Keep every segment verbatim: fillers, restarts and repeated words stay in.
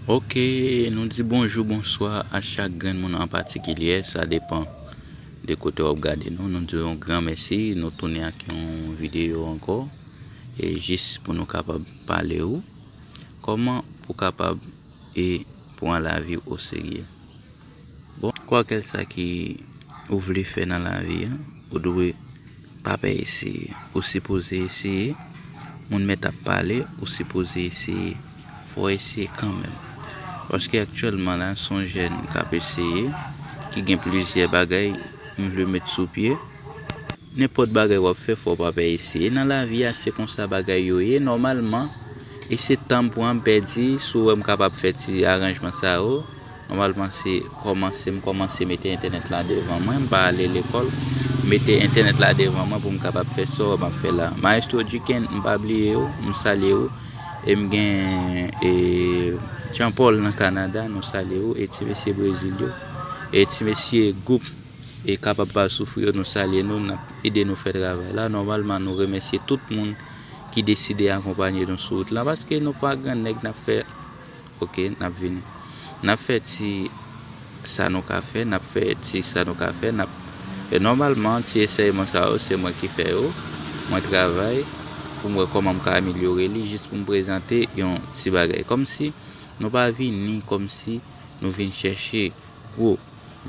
Ok, nou di bonjou, bonswa a chak grenn moun an patikilye, sa depan de kote w ap gade nou. Nou di yon gran mèsi, nou tounen ak yon videyo ankò, e jis pou nou kapab pale ou kòman pou kapab e pran lavi w oserye. Bon, kwakèlsa ki ou vle fè nan lavi a, ou dwe pa pè eseye. Ou sipoze eseye. Moun mèt ap pale, ou sipoze eseye. Fò w eseye kanmenm. Paske aktyèlman la, se yon jèn k ap eseye, ki gen plizyè bagay m vle met sou pye. Nenpòt bagay w ap fè, fò w pa pè eseye. Nan lavi a, se konsa bagay yo ye. Nòmalman, e se tan m pran, m pèdi, si w wè m kapab fè ti aranjman sa yo, nòmalman, se kòmanse, m kòmanse mete entènèt la devan mwen, m pa ale lekòl, m mete entènèt la devan mwen pou m kapab fè sa w wè m ap fè la. Maestro Duken, m pa bliye w, m salye w, e m gen, e, Jean Paul nan Kanada, nou salye w, e ti mesye Brezil yo, e ti mesye gwoup e kapab pa soufri yo, nou salye nou, n ap ede nou fè travay la. Nòmalman, nou remèsye tout moun ki deside akonpanye nou sou wout la, paske nou pa gran nèg, n ap fè, ok, n ap vini. N ap fè ti sa nou ka fè, n ap fè ti sa nou ka fè, n ap, e nòmalman, ti esèyman sa yo, se mwen ki fè yo. Mwen travay pou m wè kòman m ka amelyore li, jis pou m prezante yon ti bagay. Kòmsi nou pa vini, kòmsi nou vin chèche gwo.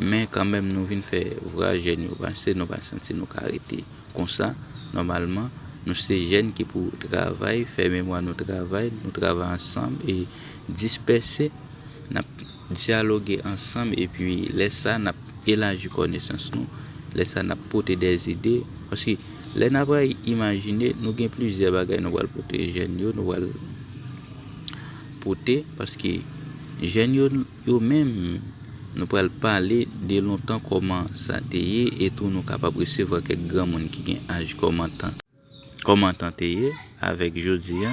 Men kanmenm, nou vin fè vwa jèn yo panse, nou pa santi nou ka rete konsa. Nòmalman, nou se jèn ki pou travay, fè memwa nou travay, nou travay ansanm e dispèse, n ap dyaloge ansanm, epi lè sa, n ap elaji konesans nou, lè sa, n ap pote dèzide, paske lè n ap imajine, nou gen plizyè bagay nou pral pote jèn yo, nou pral pote, paske jèn yo, yo menm, nou pral pale de lontan kòman sa te ye, e tou nou kapab resevwa kèk granmoun ki gen aj kòman tan, kòman tan te ye avèk jodi a.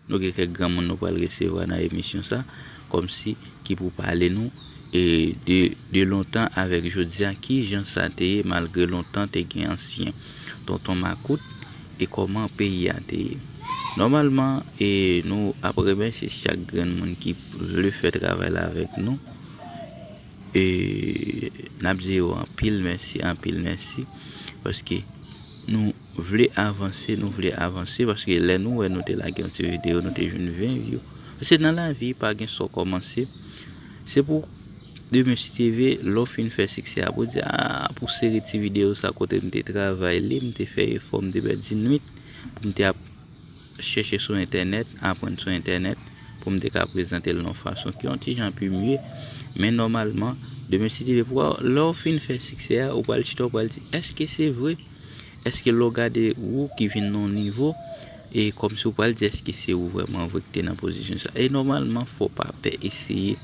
Nou gen kèk granmoun nou pral resevwa nan emisyon sa, kòmsi ki pou pale nou, e de, de lontan avèk jodi a, ki jan sa te ye, malgre lontan te gen ansyen tonton makout, e kòman peyi a te ye. Nòmalman, e nou ap remèsye chak grenn moun ki vle fè travay la avèk nou. E n ap di yo anpil mèsi, anpil mèsi, paske nou vle avanse, nou vle avanse, paske lè nou wè nou te lage yon ti videyo, nou te jwenn ven view. Paske nan lavi, pa gen sa w kòmanse. Se pou demen si T V, lè w fin fè siksè a, pou di, a, pou seri ti videyo sa kote m te travay li, m te fè efò, m te pèdi nwit, pou m te ap chèche sou entènèt, aprann sou entènèt, pou m te ka prezante l nan yon fason ki yon ti jan pi mye. Men nòmalman, demen si T V, pou lè w fin fè siksè a, ou pral chita, ou pral di, èske se vre? Èske lè w gade ou ki vin nan yon nivo, e kòmsi w pral di èske se ou vrèman vre ki te nan pozisyon sa? E nòmalman, fò w pa pè eseye.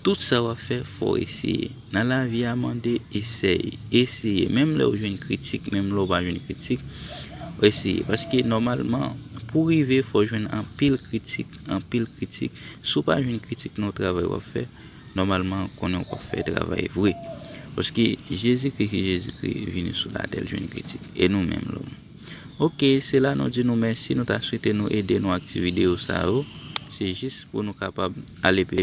Tout sa w ap fè, fò w eseye. Nan lavi a, mande esèy, eseye. Menm lè w jwenn kritik, menm lè w pa jwenn kritik, eseye. Paske nòmalman, pou w rive, fò w jwenn anpil kritik, anpil kritik. Si w pa jwenn kritik nan yon travay w ap fè, nòmalman, konnen w p ap fè travay vre. Paske Jezikri, ki Jezikri vini sou latè, l jwenn kritik. E nou menm, lòm. Ok, se la nou di nou mèsi, nou ta swete nou ede nou ak ti videyo sa yo. Se jis pou nou kapab ale pi